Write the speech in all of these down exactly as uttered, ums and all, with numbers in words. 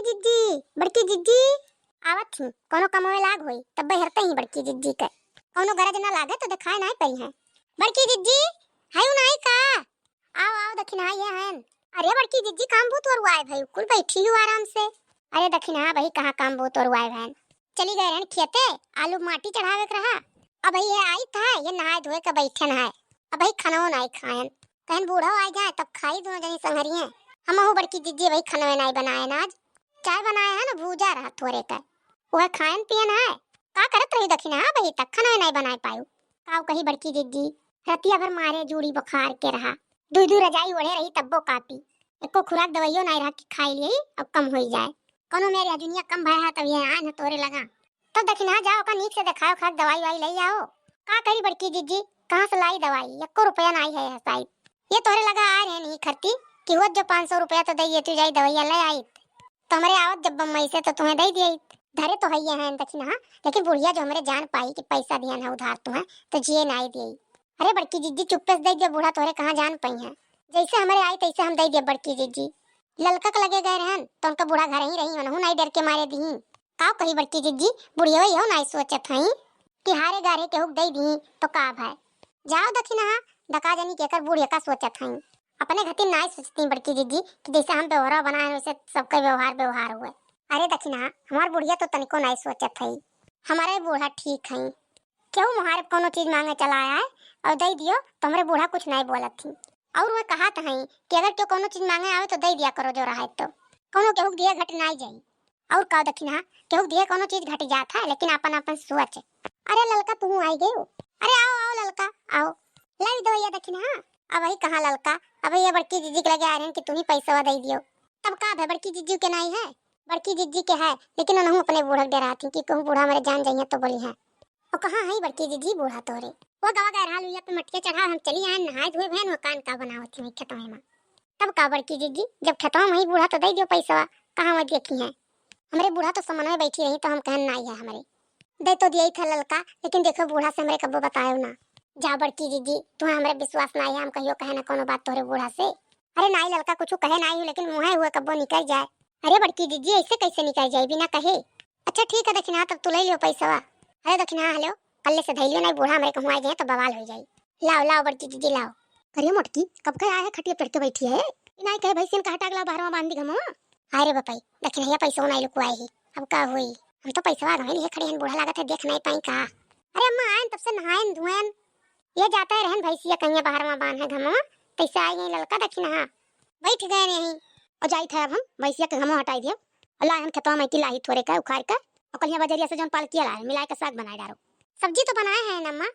जिज्जी, बड़की जिज्जी, आवत ही, कौनो कमवे लाग होई, तब्बे हेरते ही बड़की जिज्जी के। कौनो गरज ना लागे तो देखाए नाई पई हैं। बड़की जिज्जी, हयू नाई का? आओ, आओ, दखिनहा ये हैं। अरे बड़की जिज्जी, काम बहुत ओरुआए भई, कुल बैठी हूँ आराम से। अरे दखिनहा बही, कहाँ काम बहुत ओरुआए भैन, चली गए रहन खेते, आलू माटी चढ़ावे के रहा। अब ये आई था, ये नहाए धोए के बैठन है, अब भाई खानो नाई खाएन। कहन बूढ़ो आ जाए तब खाई दोनों जनी संघरिये। हमहू बड़की जिज्जी भाई खनवे नाई बनाएन आज। चाय बनाए है ना, भूजा रहा थोरे का, वह खाएन पियन है। का करत रही दखिनहा भाई, तक खनवे नाई बनाए पायू। काऊ कही बड़की जिज्जी, रतिया भर मारे जूड़ी बुखार के रहा, दुई दुई रजाई ओढ़े रही तब्बो कापी। एको खुराक दवाइयो नाई रहा कि खाई लिए अब कम होई जाए। कौनो मेरे अजुनिया कम भया है तब ये आए न तोरे लगा। तब दखिनहा जाओ का नीक से देखाओ, खाक दवाई वाई ले आओ। का करी बड़की जिज्जी, कहाँ से लाई दवाई, एको रुपया नाई है साइत। ये तोरे लगा आ रहे नहीं खरती कि हुआ जो पाँच सौ रुपया तो दे ये तू जाई दवाइया ले आई। तो हमरे आवत जब बम्बई से तो तुम्हें दे दिए। धरे तो है ये हैं दखिनहा, लेकिन बुढ़िया जो हमरे जान पाई कि पैसा दिया ना उधार तुम्हें, तो जिए नाई दिए। अरे बड़की जिज्जी चुप्पे से दे दियो, बूढ़ा तोहरे कहाँ जान पई हैं। जैसे हमरे आई तैसे हम दे दिए बड़की जिज्जी। ललका के लगे गए रहन तो उनका बूढ़ा घर ही रही, उनहू नाई डर के मारे दी। काव कही बड़की जिज्जी, बुढ़िया यो नाई सोचत हई कि हारे गारे केहू के दे दी तो का भाई। जाओ दखिनहा, दका जनी केकर बूढ़िया का सोचत हई। अपने घती नाई सोचती बड़की जिज्जी कि जैसे हम व्यवहार बनाए वैसे सबका व्यवहार व्यवहार हुए। अरे दखिनहा, हमार बुढ़िया तो तनिको नाई सोचत हई, हमारे बूढ़ा ठीक हई। केहू मुहारे कौनो चीज मांगे चला आए और दे दियो तो हमरे बूढ़ा कुछ नहीं बोलत थी। और वह कहा तो है कि अगर केहू कौनो चीज मांगे आवे तो दे दिया करो जो रहा है तो। कौनो केहू दिए घट नहीं जाई। और का दखिनहा, केहू दिए कौनो चीज घट जात है, लेकिन अपन अपन सोच। अरे ललका, तू आई गयो। अरे आओ, आओ ललका, आओ। लाई दो ये दखिनहा। अब वही कहाँ ललका, अब ये बड़की जिज्जी के लगे आ रहे हैं कि तू ही पैसा दे दियो। तब का भे, बड़की जिज्जी के नहीं है? बड़की जिज्जी के है, लेकिन उनहू अपने बूढ़ा के डरात थी कि कहूँ बूढ़ा हमारे जान जाइए तो बोली है। और कहाँ है बड़की जिज्जी बूढ़ा तोरे? वो गवा गए रहा लुइया पे मटके चढ़ा, हम चली आए नहाए धोए भैन, वो कान का बनावत थी वही खेतवा में। तब का बड़की जिज्जी, जब खेतवा में ही बूढ़ा तो दे दियो पैसवा, कहाँ वो देखी है? हमरे बूढ़ा तो समन में बैठी रही तो हम कहन नाई है हमरे। दे तो दिया ही था ललका, लेकिन देखो बूढ़ा से हमरे कब्बो बतायो ना। जा बड़की जिज्जी, तुम्हें हमरे विश्वास नाई है, हम कहियो कहे ना कोनो बात तोरे बूढ़ा से। अरे नाई ललका, कुछ कहे नाई हूँ, लेकिन मुँहे हुए कब्बो निकल जाए। अरे बड़की जिज्जी, ऐसे कैसे निकल जाए बिना कहे? अच्छा ठीक है दखिनहा, तब तू ले लियो पैसवा। अरे दखिनहा, हेलो, कल्ले से धैलियो नाई, बूढ़ा हमरे कहूँ आ जाए तो बवाल हो जाई। लाओ, लाओ बड़की जिज्जी, लाओ। करियो मोटकी, कब का आए है, खटिया चढ़ के बैठी है। ई नाई कहे भैंसियन का हटा के लाओ, बाहरवा बांध दी घमवा। अरे बपाई, दखिनहा पैसवा नाई लुकुआए ही, अब का होई? हम तो पैसवा गए लिए खड़े हैं, बूढ़ा लागत है, देख नाई पाई का। अरे अम्मा, आयन तब से नहायन धुएन, ये जाते रहन भैंसिया कहिया बाहरवा बांध है घमवा, तैसे आ गई ललका दखिनहा। बैठ गए यहीं। और जाइत है अब हम भैंसिया के घमवा हटाई दियो। और लाए हम खेतवा में की लाही थोरे का उखाड़ के, और कलिया बजरिया से जौन पालकिया लाए, मिलाए के साग बनाए डारो। सब्जी तो बनाए हैं ना अम्मा?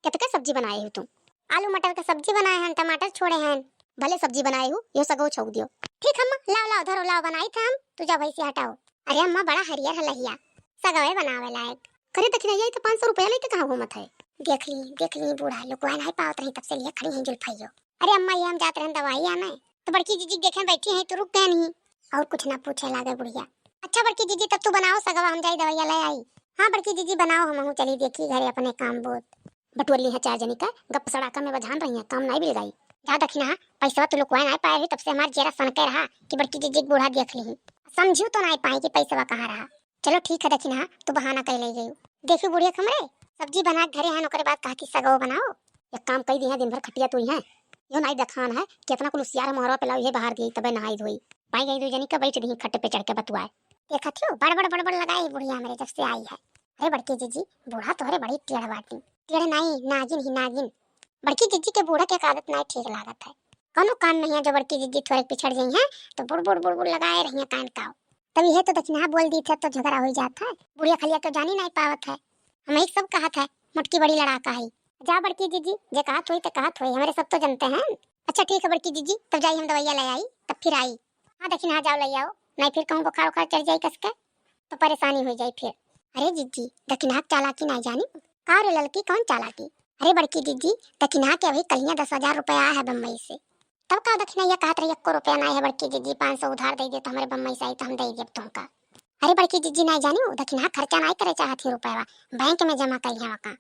कितके सब्जी बनाए हो तुम? आलू मटर का सब्जी बनाए हैं, टमाटर छोड़े हैं। भले सब्जी बनाए हो, यो सगो छोक दियो। ठीक अम्मा, लाओ, लाओ, धरो, लाओ, बनाई थे हम, तू जा भैंसिया हटाओ। अरे अम्मा, बड़ा हरियर हलहिया, सगवे बनावे लायक। करे दखिनहा, ई तो पाँच सौ रुपया लेते कहाँ घूमत है? देख ली, देख ली, बूढ़ा लुकुआ नहीं पावत रही, तब से लिए खड़ी हैं जुल्फइयो। अरे अम्मा, ये हम जात रहन दवाई आने, तो बड़की जिज्जी देखे बैठी हैं, तो रुक गए नहीं। और कुछ ना पूछे लागे बुढ़िया। अच्छा बड़की जिज्जी, तब तू बनाओ सगवा, हम जाई दवाइया ले आई। हाँ बड़की जिज्जी, बनाओ, हमहू चली देखी घरे अपने काम बोत। बटुअली है चार जनी का, गप सड़ाका में बझान रही है, काम नहीं बिल गई। जा दखिनहा, पैसवा तू लुकुआ नहीं पाए हुई, तब से हमार जेरा सनके रहा कि बड़की जिज्जी के बूढ़ा देख ली। समझू तो नहीं पाई कि पैसवा कहाँ रहा। चलो ठीक है दखिनहा, तू बहाना कर ले गई। देखी बुढ़िया हमरे, सब्जी बना के धरे हैं, ओकरे बाद कहा कि सगो बनाओ। एक काम कई दी है, दिन भर खटिया तुई है, यो नाई देखान है, कितना कुल उसियार है, मोहरवा पे लाओ, ये बाहर दिए, तबे नहाई धोई। पाई गई दो जनी का बैठ दी खट पे चढ़ के बतुआए। देखा थियो, बड़ बड़ बड़ बड़ लगाए बुढ़िया हमरे जब से आई है। अरे बड़की जिज्जी, बूढ़ा तोहरे बड़ी टेढ़ बाटी। टेढ़ नाई, नागिन ही नागिन। बड़की जिज्जी के बूढ़ा के आदत नाई ठीक लागत है। कौनो काम नहीं है जो बड़की जिज्जी थोड़े पिछड़ गई हैं, तो बुड़ बुड़ बुड़ बुड़ लगाए रही हैं कान काव। तब यह तो दखिनहा बोल दी थे तो झगड़ा हो जात है। बुढ़िया खलिया तो जानी नहीं पावत है, हम एक सब कहत है, मोटकी बड़ी लड़ाका है। जा बड़की जिज्जी, जे कहत होई तो कहत होई, हमरे सब तो जनते हैं। अच्छा ठीक है बड़की जिज्जी, तब जाई हम दवाइया ले आई, तब फिर आई। हाँ दखिनहा जाओ ले आओ, नहीं फिर कहूँ बुखार उखार चढ़ जाई कसके, तो परेशानी हो जाई फिर। अरे जिज्जी, दखिनहा के चालाकी नहीं जानी। का रे ललकी, कौन चालाकी? अरे बड़की जिज्जी, दखिनहा के अभी कलिया दस हजार रुपया आया है बम्बई से। तब का दखिनहा ये कहत रही, एको रुपया नहीं है बड़की जिज्जी, पाँच सौ उधार दे दे तो हमरे बम्बई से आई तो हम दे देब तुमका। अरे बड़की जिज्जी नहीं जानी, दखिनहा खर्चा नहीं करे चाहत ही रुपया, बैंक में जमा करी है वका।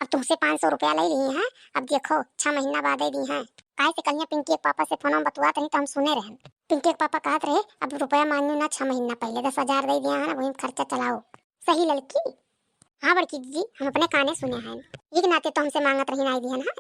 अब तुमसे पाँच सौ रुपया ले ली हैं, अब देखो छह महीना बाद दे दी हैं। काहे से कलिया पिंकी के पापा से फोन में बतुआत रही तो हम सुने रहन। पिंकी के पापा कहत रहे, अब रुपया मांगू ना, छह महीना पहले दस हजार दे दिया है ना, वही में खर्चा चलाओ। सही ललकी? हाँ बड़की जीजी, हम अपने काने सुने हैं। एक नाते तो हमसे मांगत रही, नाई दिहन है।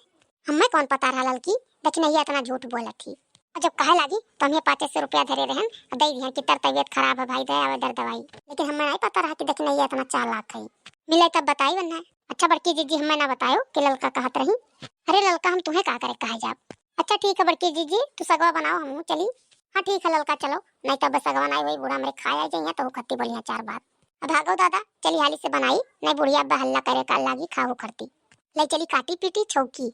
हमें कौन पता रहा ललकी, दखिनैया इतना झूठ बोलत ही। और जब कहे लागी तो हमें पाँचे सौ रुपया धरे रहन, और दे दिहन कि तर तबीयत खराब है भाई, दे आवे दर दवाई। लेकिन हमें नहीं पता रहा कि दखिनैया इतना चालाक है। मिले तब बताई वन्ना। अच्छा बड़की जीजी, हमें ना बतायो कि ललका कहत रही। अरे ललका, हम तुम्हें का करे कहा जाब। अच्छा ठीक है बड़की जीजी, तू सगवा बनाओ, हम चली। हाँ ठीक है ललका, चलो, नहीं तब सगवा नहीं वही बूढ़ा मेरे खाया जाइए तो खत्ती बोलिया चार बात। अब भागो दादा, चली हाली से बनाई, नहीं बुढ़िया अब्बा हल्ला करे का लागी खाओ खरती। ले चली काटी पीटी छौकी।